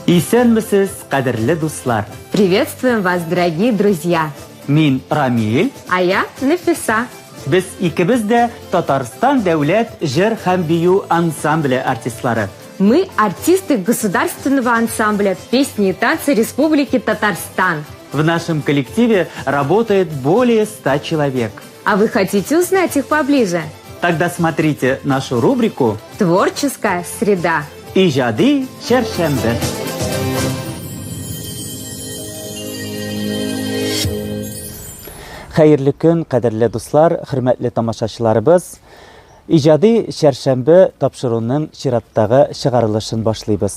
Исәнмесез, кадерле дуслар! Приветствуем вас, дорогие друзья! Мин Рамиль. А я Нафиса. Без икебез дә Татарстан дәүләт җыр һәм бию ансамбле артистлары. Мы артисты государственного ансамбля песни и танцы Республики Татарстан. В нашем коллективе работает более 100 человек. А вы хотите узнать их поближе? Тогда смотрите нашу рубрику «Творческая среда». Иҗади чәршәмбе. Хәерле көн, кадерле дуслар, хөрмәтле тамашачыларыбыз. Иҗади чәршәмбе тапшыруның чираттагы чыгарылышын башлыйбыз.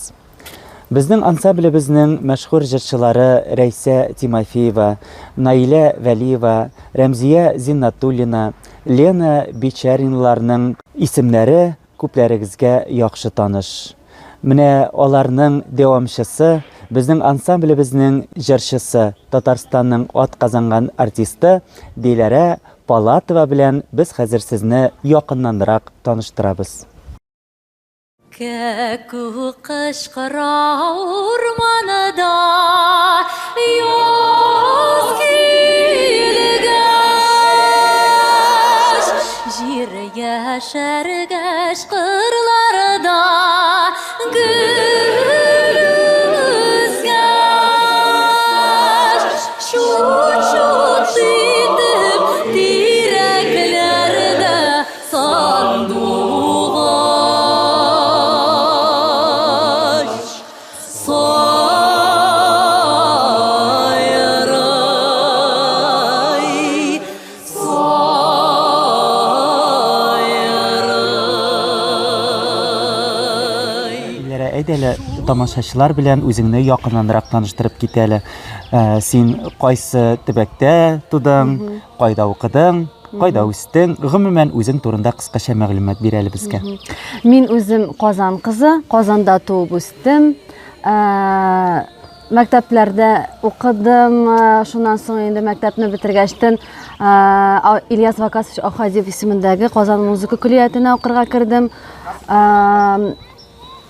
Безнең ансамблебезнең мәшһүр җырчылары Рәйсә Тимофеева, Наилә Вәлиева, Рәмзия Зиннатуллина, Лена Бичариналарның исемнәре күпләрегезгә яхшы таныш. Менә аларның дәвамчысы, безнең ансамблебезнең җырчысы, Татарстанның атказанган артисты Диләрә Палатова белән без хәзер сезне якыннанрак таныштырабыз. Кәкү кычкыра урманда, яз килгәч, җир яшәргәч кырларда гөл үскәч, чут-чут итеп тирәкләрдә Сандугач сайрый, сайрый. Диләрә, әйдә әле тамашачылар белән үзеңне якыннанрак таныштырып кит әле. Э, син кайсы төбәктә тудың, кайда укыдың? Кайда үстең? Гомумән, үзең турында кыскача мәгълүмат бир әле безгә. Мин үзем Казан кызы, Казанда туып үстем. Ә, мәктәпләрдә укыдым, ә, шуннан соң инде мәктәпне бетергәчтен, ә, Ильяс Вакасович Ахадиев исемендәге Казан музыка көллиятенә укырга кердем. Ә,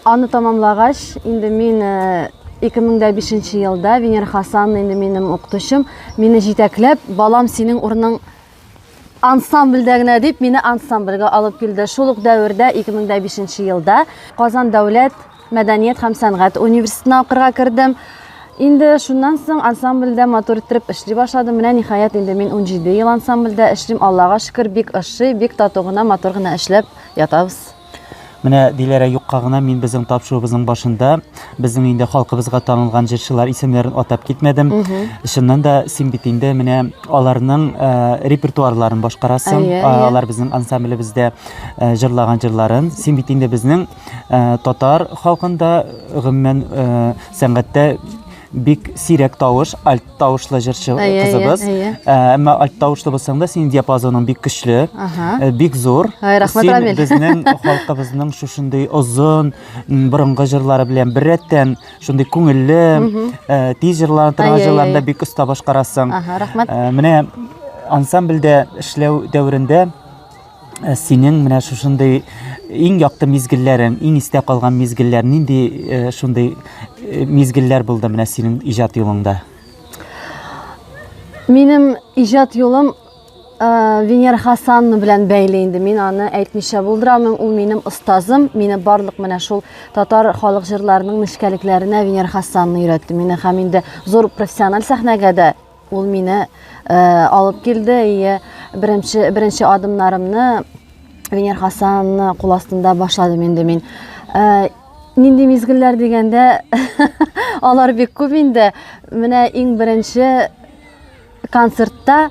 аны тамамлагач, инде мин 2005 елда Венер Хасан инде минем укытучым, мине җитәкләп, балам, синең урының ансамбльдә генә дип, мине ансамбльгә алып килде. Шул ук дәвердә, 2005 елда Казан дәүләт мәдәният һәм сәнгать университетына укырга кердем. Инде шуннан соң ансамбльдә матур иттереп эшли башладым. Менә ниһаять инде мин 17 ел ансамбльдә эшлим. Аллага шөкер, бик ошый, бик тату гына, матур гына эшләп ятабыз. Менә Диләрә юкка гына мин безнең тапшыруыбызның башында безнең инде халкыбызга танылган җырчылар исемнәрен атап китмәдем. Чыннан да син бит инде менә аларның э, репертуарларын башкарасың. Әйе, Э, әйе. Алар безнең ансамблебездә э, җырлаган җырларын. Син бит инде безнең э, татар халкында гомумән э, сәнгатьтә бик сирәк тавыш, альт тавышлы җырчы Әйе, әйе, кызыбыз. әйе. Э, Әмма альт тавышлы булсаң да, синең диапазоның бик көчле, Ага. э, бик зур. Ай, рәхмәт, Син Рамил. безнең халкыбызның шушындый озын м, борынгы җырлары белән беррәттән шундый күңелле, э, тиз җырлана торган Әйе, җырларны да әйе. бик оста башкарасың. Ага, рәхмәт. Э, Менә ансамбльдә эшләү дәверендә Э, синең менә шушындый иң якты мизгелләрең, иң истә калган мизгелләр нинди э, шундый э, мизгелләр булды менә синең иҗат юлыңда? Минем иҗат юлым Венера Хасановна белән бәйле инде. Мин аны әйтмичә булдырамын. Ул минем остазым. Мине барлык менә шул татар халык җырларының нечкәлекләренә Венера Хасановна өйрәтте. Мине һәм инде зур профессиональ сәхнәгә дә Ул мине алып килде. Ие, беренче беренче адымнарымны Венер Хасановна кул астында башладым инде мин. Нинди мизгелләр дигәндә, алар бик күп инде. Менә иң беренче концертта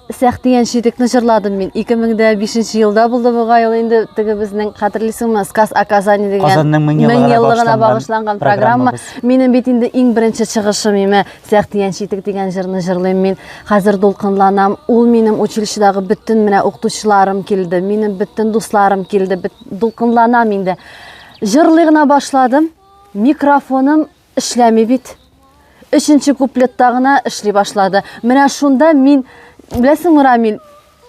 Сәхтиян читекне җырладым мин. 2005 елда булды бугай ул инде теге безнең хәтерлисеңме, Сказ о Казани дигән Казанның 1000 еллыгына багышланган программа. Минем бит инде иң беренче чыгышым име Сәхтиян читек дигән җырны җырлыйм мин. Хәзер дулкынланам. Ул минем училищедагы бөтен менә укытучыларым килде, минем бөтен дусларым килде. Бит дулкынланам инде. Җырлый гына башладым. Микрофоным Эшләми бит. Өченче куплетта гына эшли башлады. Менә шунда мин, беләсеңме, Рамил,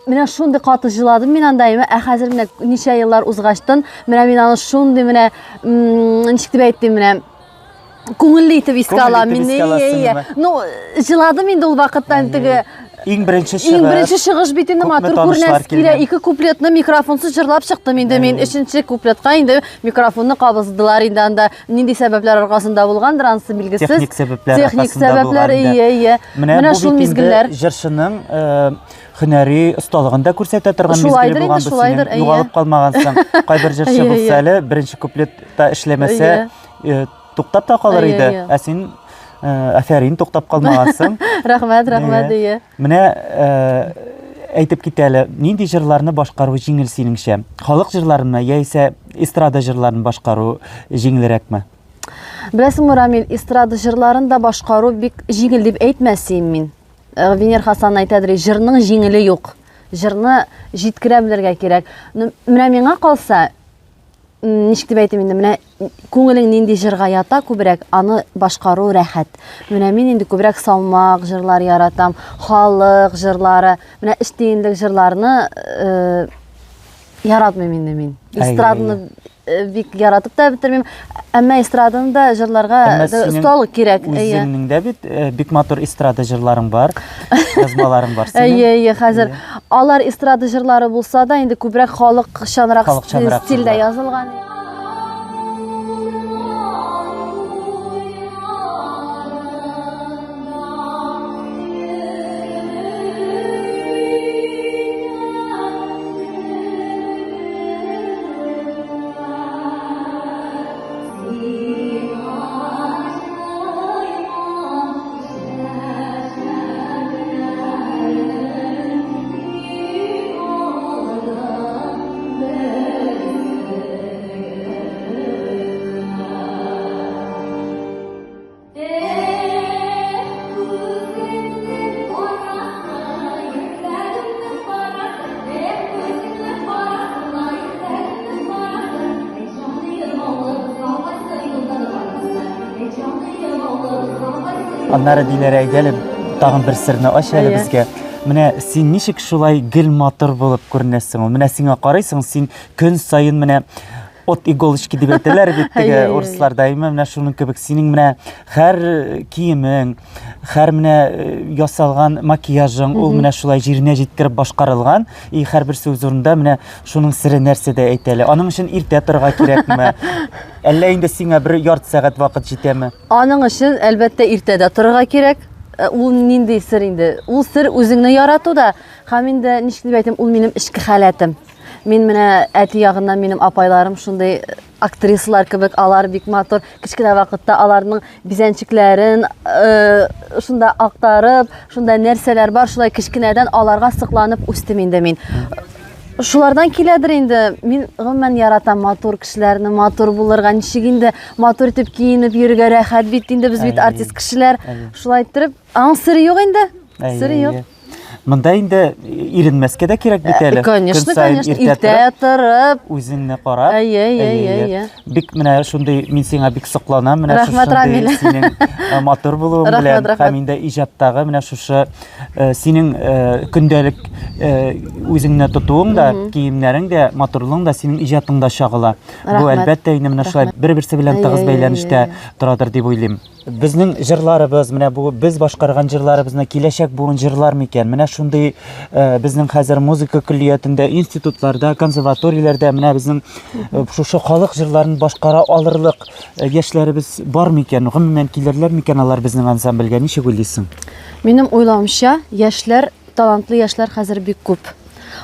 менә шундый каты җыладым мин анда, ә хәзер менә ничә еллар узгачтын, менә мин аны шундый менә, ничек дип әйтим, менә Күңелле итеп искә алам мин. Ну, җыладым инде ул вакытта теге Иң беренче чыгыш. Иң беренче чыгыш бит инде матур күренәс килә. Ике куплетны микрофонсыз җырлап чыктым инде мин. Өченче куплетка инде микрофонны кабыздылар инде анда. Нинди сәбәпләр аркасында булгандыр, анысы билгесез. Техник сәбәпләр Техник сәбәпләр, ие, ие. Менә шул мизгелләр. Җырчының э, һөнәри осталыгын да күрсәтә торган мизгеле булган бу синең. Югалып калмагансың. Кайбер җырчы булса әле беренче куплетта эшләмәсә, э, туктап та калыр иде. Ә син э, афәрин, туктап калмагансың. Рәхмәт, рәхмәт, ие. Менә э, әйтеп кит әле, нинди җырларны башкару җиңел синеңчә? Халык җырларынмы яисә эстрада җырларын башкару җиңелрәкме? Беләсеңме, Рамил, эстрада җырларын да башкару бик җиңел дип әйтмәс идем мин. Э, Венер Хасан әйтәдер, җырның җиңеле юк. Җырны җиткерә белергә кирәк. Менә миңа калса, ничек дип әйтим инде, менә күңелең нинди җырга ята күбрәк, аны башкару рәхәт. Менә мин инде күбрәк салмак җырлар яратам, халык җырлары, менә эш тиенлек җырларны э, яратмыйм инде мин. Эстраданы э, бик яратып та бетермим. Әмма эстраданы да җырларга осталык кирәк. Үзеңнең дә бит э, бик матур эстрада җырларың бар, язмаларың бар синең. Әйе, әйе, хәзер алар эстрада җырлары булса да, инде күбрәк халыкчанрак стильдә язылган. Аннары Диләрә, әйдә әле тагын бер серне ач әле безгә. Менә син ничек шулай гел матур булып күренәсең ул? Менә сиңа карыйсың, син көн саен менә от иголочки дип әйтәләр бит теге урысларда, әйме менә шуның кебек синең менә һәр киемең, һәр менә э, ясалган макияжың ул менә шулай җиренә җиткереп башкарылган и һәрберсе үз урынында менә шуның сере нәрсәдә әйт әле. Аның өчен иртә торырга кирәкме? Әллә инде сиңа бер ярты сәгать вакыт җитәме? Аның өчен, әлбәттә, иртә дә торырга кирәк. Э, ул нинди сер инде? Ул сер үзеңне яратуда һәм инде ничек дип әйтим, ул минем эчке халәтем. Мин менә әти ягыннан минем апайларым шундый э, актрисалар кебек, алар бик матур. Кечкенә вакытта аларның бизәнчекләрен э, шунда актарып, шунда нәрсәләр бар, шулай кечкенәдән аларга сокланып үстем инде мин. Шулардан киләдер инде. Мин гомумән яратам матур кешеләрне, матур булырга, ничек инде матур итеп киенеп йөрергә рәхәт бит инде без бит артист кешеләр. Шулай иттереп, аның сере юк инде. Сере юк. Монда инде иренмәскә дә кирәк бит әле. Конечно, конечно, иртә торып, үзеңне карап. Әйе, әйе, әйе. Бик менә шундый мин сиңа бик сокланам, менә шушындый синең э, матур булуың белән һәм инде иҗаттагы менә шушы э, синең э, көндәлек үзеңне тотуың да, киемнәрең дә, матурлыгың да синең иҗатыңда чагыла. Бу әлбәттә инде менә шулай бер-берсе белән тыгыз бәйләнештә торадыр дип уйлыйм. Безнең җырларыбыз, менә бу без башкарган җырларыбызны киләчәк буын җырлар микән? Менә шундый э, безнең хәзер музыка көллиятендә, институтларда, консерваторияләрдә менә безнең э, шушы халык җырларын башкара алырлык э, яшьләребез бар микән? Гомумән килерләр микән алар безнең ансамбльгә? Ничек уйлыйсың? Минем уйлавымча, яшьләр, талантлы яшьләр хәзер бик күп.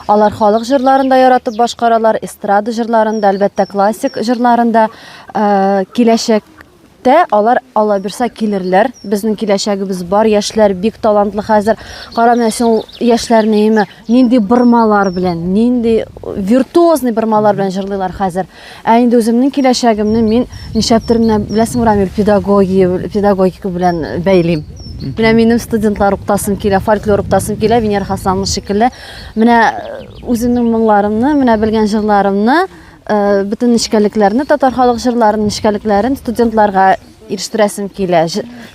Алар халык җырларын да яратып башкаралар, эстрада җырларын да, әлбәттә, классик җырларын да. Э, киләчәк Тә алар Алла бирса килерләр. Безнең киләчәгебез бар. Яшьләр бик талантлы хәзер. Кара менә син ул яшьләрне име, нинди бормалар белән, нинди виртуозный бормалар белән җырлыйлар хәзер. Ә инде үземнең киләчәгемне мин нишләптер менә беләсеңме, Рамил, педагогия, педагогика белән бәйлим. Менә минем студентлар укытасым килә, фольклор укытасым килә, Венера Хасановна шикелле. Менә үземнең моңларымны, менә белгән җырларымны Э, бөтен нечкәлекләрне, татар халык җырларының нечкәлекләрен студентларга ирештерәсем килә.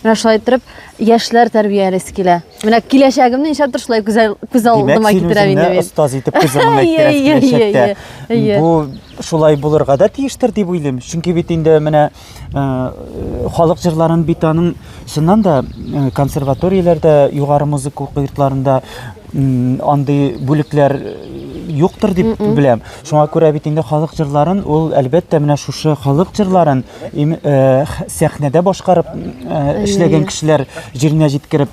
Менә шулай иттереп яшьләр тәрбиялисе килә. Менә киләчәгемне нишләптер шулай күз күз алдыма китерәм инде мин. Остаз итеп күз алдыңа китерәсең киләчәктә. Бу шулай булырга да тиештер дип уйлыйм. Чөнки бит инде менә э, халык җырларын бит аның чыннан да э, консерваторияләрдә, югары музыка уку йортларында андый бүлекләр э, юктыр дип беләм. Шуңа күрә бит инде халык җырларын ул әлбәттә менә шушы халык җырларын сәхнәдә башкарып эшләгән кешеләр җиренә җиткереп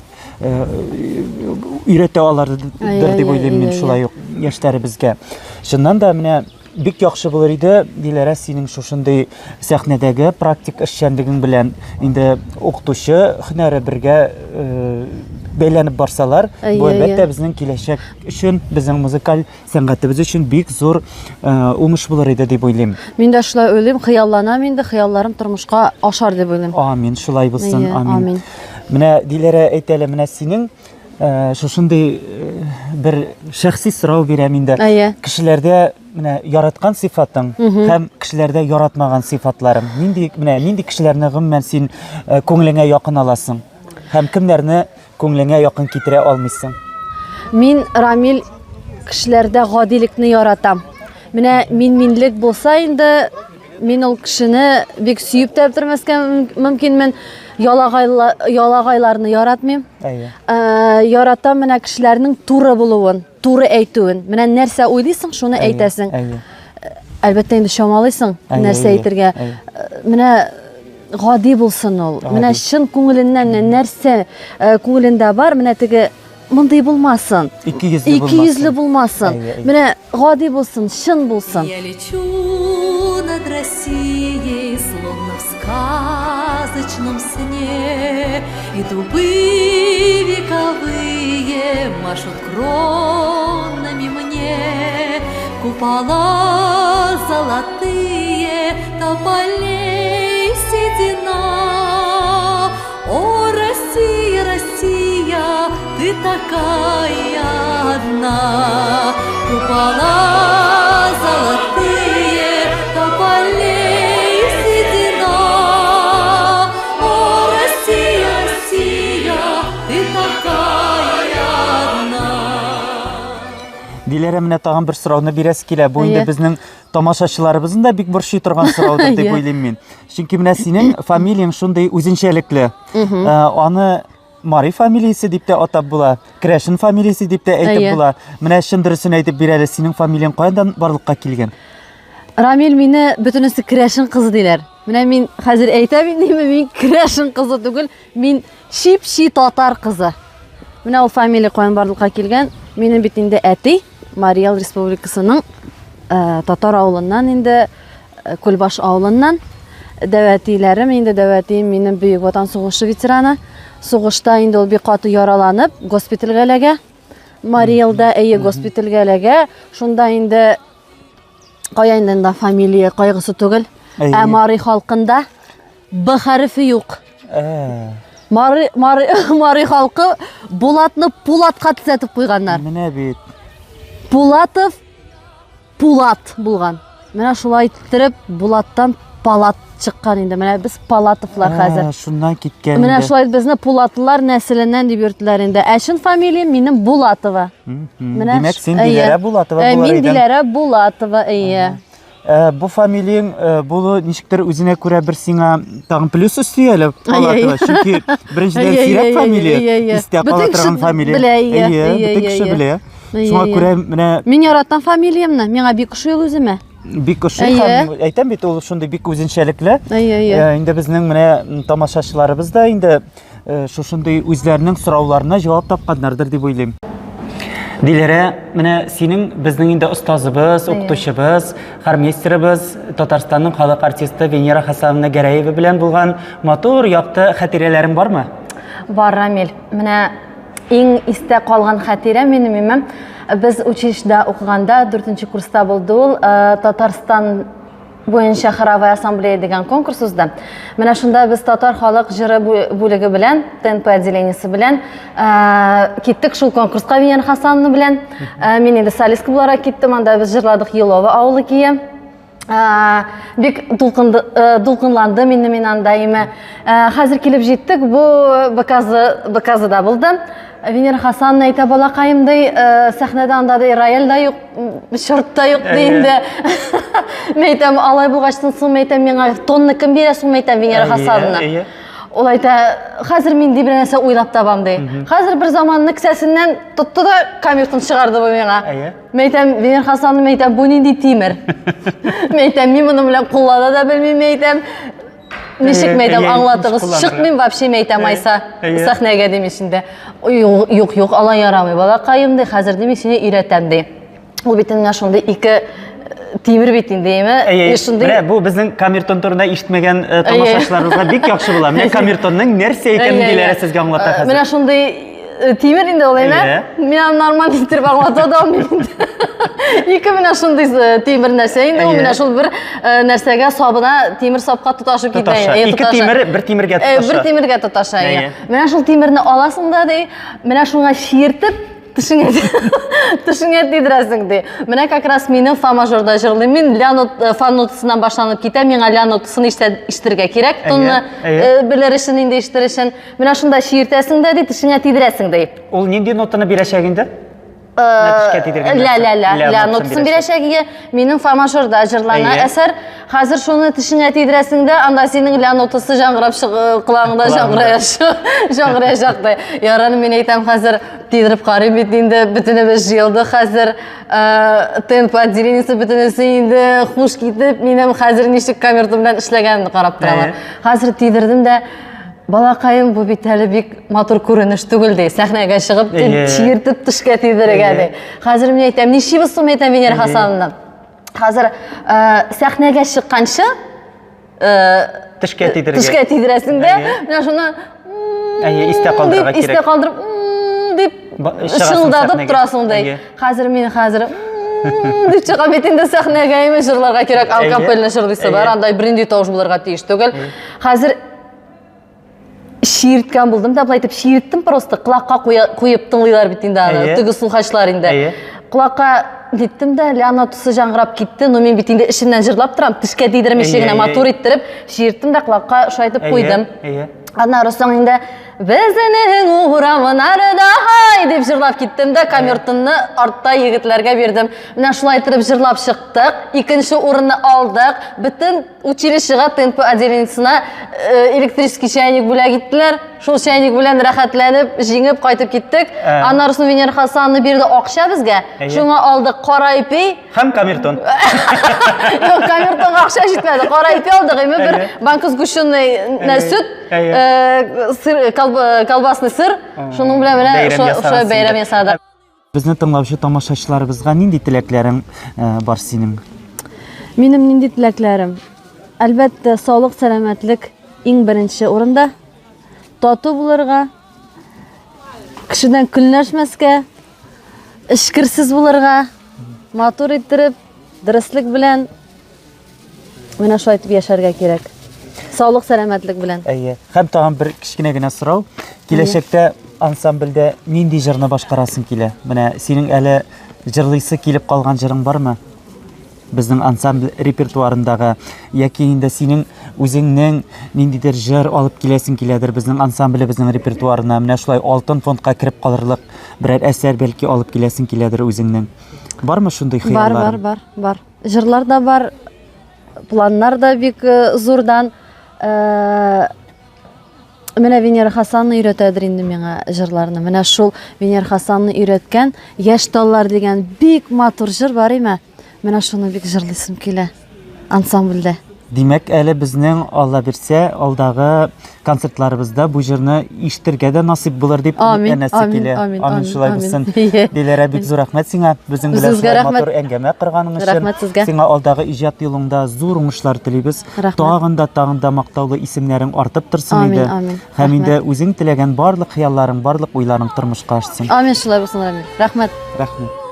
өйрәтә алардыр дип уйлыйм мин шулай ук яшьләребезгә. Чыннан да менә бик яхшы булыр иде, Диләрә, синең шушындый сәхнәдәге практик эшчәнлегең белән инде укытучы һөнәре бергә бәйләнеп барсалар, бу әлбәттә безнең киләчәк өчен, безнең музыкаль сәнгатебез өчен бик зур э, уңыш булыр иде дип уйлыйм. Мин дә шулай уйлыйм, хыялланам инде, хыялларым тормышка ашар дип уйлыйм. Амин, шулай булсын, амин. амин. Менә Диләрә әйт әле, менә синең э, шушындый э, бер шәхси сорау бирәм инде. Әйе. Кешеләрдә менә яраткан сыйфатың һәм кешеләрдә яратмаган сыйфатларың. Нинди менә нинди кешеләрне гомумән син күңелеңә якын аласың? Һәм кемнәрне Күңелеңә якын китерә алмыйсың. Мин, Рамил, кешеләрдә гадилекне яратам. Менә мин-минлек булса инде, мин ул кешене бик сөеп тә бетермәскә мөмкинмен. Ялагайла, ялагайларны яратмыйм. Әйе. Э, яратам менә кешеләрнең туры булуын, туры әйтүен. Менә нәрсә уйлыйсың, шуны Әйе, әйтәсең. Әйе. Әлбәттә инде чамалыйсың, Әйе, нәрсә әйе, әйтергә. әйе. Э, Менә гади булсын ул. Менә чын күңеленнән нәрсә э, күңелендә бар, менә теге мондый булмасын. Икейөзле Икейөзле булмасын. Менә гади булсын, чын булсын. Я лечу над Россией, словно в сказочном сне, И дубы вековые машут кронами мне. Купола золотые, тополей седина. О, Россия, Россия, ты такая одна. Купола золотые, тополей седина. О, Россия, Россия, ты такая одна. Диләрә, менә тагын бер сорауны бирәсе килә. Бу инде Әйе. безнең тамашачыларыбызны да бик борчый торган сораудыр дип уйлыйм мин. Чөнки менә синең фамилияң шундый үзенчәлекле. Э, аны Мари фамилиясе дип тә атап була, Керәшен фамилиясе дип тә әйтеп була. Менә чын дөресен әйтеп бир әле, синең фамилияң кайдан барлыкка килгән? Рамил, мине бөтенесе керәшен кызы диләр. Менә мин хәзер әйтәм инде, мин керәшен кызы түгел, мин чип-чи татар кызы. Менә ул фамилия каян барлыкка килгән? Минем бит инде әти Марий Эл Республикасының э, татар авылыннан инде э, Күлбаш авылыннан. Дәү әтиләрем инде дәү әтием минем Бөек Ватан сугышы ветераны. Сугышта инде ул бик каты яраланып, госпитальгә эләгә. Марий Элда әйе госпитальгә эләгә. Шунда инде кая инде анда фамилия кайгысы түгел. Ә Марий халкында Б хәрефе юк. Ә. Мари, Мари, Мари халкы Булатны Пулатка төзәтеп куйганнар. Менә бит. Пулатов Пулат булган. Менә шулай иттереп Булаттан Палат чыккан инде. Менә без Палатовлар хәзер. Шуннан киткән. Менә шулай безне Пулатлар нәселеннән дип йөрттеләр инде. Ә чын фамилиям минем Булатова. Менә Димәк, син Диләрә Булатова булар идең. Мин Диләрә Булатова, әйе. Ә, бу фамилияң э, булу ничектер үзенә күрә бер сиңа тагын плюс өсти әле Палатова. Чөнки беренчедән сирәк фамилия, истә кала торган фамилия. Белә, әйе, бөтен кеше белә. Шуңа күрә менә Мин яратам фамилиямне, миңа бик ошый ул үземә. Бик ошый һәм әйтәм бит, ул шундый бик үзенчәлекле. Әйе, әйе. Э, инде безнең менә тамашачыларыбыз да инде Э, шушындый үзләренең сорауларына җавап тапканнардыр дип уйлыйм. Диләрә, менә синең безнең инде остазыбыз, укытучыбыз, хормейстерыбыз, Татарстанның халык артисты Венера Хасановна Гәрәева белән булган матур, якты хатирәләрең бармы? Бар, Рамил. Менә иң истә калган хатирә минем имем. Без училищеда укыганда, 4 курста булды ул, э, Татарстан буенча хоровая ассамблея дигән конкурс узды. Менә шунда без татар халык җыры бүлеге белән, ТНП отделениесе белән э, киттек шул конкурска Венера Хасановна белән. Э, мин инде солистка буларак киттем, анда без җырладык Елова авылы кие. Бик дулкынды, дулкынландым инде мин анда име. Хәзер килеп җиттек, бу БКЗ, БКЗда булды. Венера Хасановна әйтә, балакаем ди, сәхнәдә анда ди рояль дә юк, чорт та юк ди инде. Мин әйтәм, алай булгачтын соң, мин әйтәм, миңа тонны кем бирә соң, мин әйтәм, Венера Хасановна. Ул әйтә, хәзер мин ди бер нәрсә уйлап табам ди. Хәзер бер заманны кесәсеннән тотты да камертон чыгарды бу миңа. Мин әйтәм, Венера Хасановна, мин әйтәм, бу нинди тимер? Мин әйтәм, мин моны белән куллана да белмим, мин әйтәм. Ничек мин әйтәм, аңлатыгыз. Чыкмыйм вообще, мин әйтәм, Айса, сәхнәгә дим эчендә. Юк, юк, юк, алай ярамый, балакаем ди, хәзер ди, мин сине өйрәтәм ди. Ул бит менә шундый ике э, тимер бит инде, әйеме? Әйе, шундый... Менә бу безнең камертон турында ишетмәгән э, тамашачыларыбызга бик яхшы була. Менә камертонның нәрсә икәнен Диләрә сезгә аңлата хәзер. Менә шундый э, тимер инде ул, әйеме? Мин аны нормаль итеп аңлата да алмыйм инде. Ике менә шундый тимер нәрсә инде ул, менә шул бер нәрсәгә сабына тимер сапка тоташып китә. Ике тимер бер тимергә тоташа. Бер тимергә тоташа. Менә шул тимерне аласың да ди, менә шуңа чиертеп Тешеңә тешеңә тидерәсең ди. Менә как раз минем фа мажорда җырлыйм. Мин ля нот э, фа нотасыннан башланып китә. Миңа ля нотасын ишетергә кирәк. Тонны э, белер өчен инде ишетер өчен. Менә шунда чиертәсең дә ди, тешеңә тидерәсең ди. Ул нинди нотаны бирәчәк инде? Э, ля ля ля ля нотасын бирәчәк ие. Минем фа мажорда җырлана әсәр. Хәзер шуны тешеңә тидерәсең дә, анда синең ля нотасы жаңгырап колагыңда жаңгыраячак ди. Ярар, мин әйтәм хәзер тидереп карыйм бит инде, бөтенебез җыелды хәзер. Э, темп отделениесе бөтенесе инде хуш китеп, минем хәзер ничек камертон белән эшләгәнемне карап торалар. Хәзер тидердем дә, балакаем, бу бит әле бик матур күренеш түгел ди. Сәхнәгә чыгып, чиертеп тешкә тидерергә ди. Хәзер мин әйтәм, ничибез соң, әйтәм Венера Хасановна. Хәзер э, сәхнәгә чыкканчы э, тешкә тидерергә. Тешкә тидерәсең дә, менә шуны Әйе, истә калдырырга кирәк. Истә калдырып, дип шыңдатып торасың ди. Хәзер мин хәзер дип чыгам бит инде сәхнәгә, әйме җырларга кирәк, алкапельне җырлыйсы бар, анда бернинди тавыш булырга тиеш түгел. Хәзер чиерткән булдым да, былай итеп чиерттем просто, колакка куеп тыңлыйлар бит инде аны, теге слухачлар инде. Колакка диттем дә, ля нотасы жаңгырап китте, но мин бит инде эчемнән җырлап торам, тешкә тидермичә генә матур иттереп чиерттем дә колакка шулай итеп куйдым. Аннары соң инде безнең урамнарда һай дип җырлап киттем дә, камертонны артта егетләргә бирдем. Менә шулай итеп җырлап чыктык, икенче урынны алдык. Бөтен Училищега ТНП отделениесына э, электрический чайник бүләк иттеләр. Шул чайник белән рәхәтләнеп, җиңеп кайтып киттек. Ә. Аннары соң Венера Хасановна бирде акча безгә. Шуңа алдык кара ипи. Һәм камертон. Юк, камертонга акча җитмәде. Кара ипи алдык, име бер банка сгущенный э, сөт, э, сыр, колбасный сыр. Шуның белән менә шулай бәйрәм ясадык. Безне тыңлаучы тамашачыларыбызга нинди теләкләрең э, бар синең? Минем нинди теләкләрем? Әлбәттә, саулык, сәламәтлек иң беренче урында. Тату булырга, кешедән көнләшмәскә, эчкерсез булырга, матур иттереп, дөреслек белән Менә шулай итеп яшәргә кирәк. Саулык, сәламәтлек белән. Әйе. Һәм тагын бер кечкенә генә сорау. Киләчәктә ансамбльдә нинди җырны башкарасың килә? Менә синең әле җырлыйсы килеп калган җырың бармы? Безнең ансамбль репертуарындагы яки инде синең үзеңнең ниндидер җыр алып киләсең киләдер безнең ансамблебезнең репертуарына. Менә шулай алтын фондка кереп калырлык берәр әсәр бәлки алып киләсең киләдер үзеңнең. Бармы шундый хыялларың? Бар, бар, бар, бар. Җырлар да бар, планнар да бик э, зурдан. Э, менә Венера Хасановна өйрәтәдер инде миңа җырларны. Менә шул Венера Хасановна өйрәткән Яшь таллар дигән бик матур җыр бар име? Менә шуны бик җырлыйсым килә ансамбльдә. Димәк, әле безнең, Алла бирсә, алдагы концертларыбызда бу җырны ишетергә дә насыйп булыр дип өметләнәсе килә. Амин, амин, шулай булсын. Диләрә, бик зур рәхмәт сиңа безнең белән шулай матур әңгәмә корганың өчен. Рәхмәт сезгә. Сиңа алдагы иҗат юлыңда зур уңышлар телибез. Тагын да, тагын да мактаулы исемнәрең артып торсын иде. Амин, Һәм инде үзең теләгән барлык хыялларың, барлык уйларың тормышка ашсын. Амин, шулай булсын, Рамил. Рәхмәт. Рәхмәт.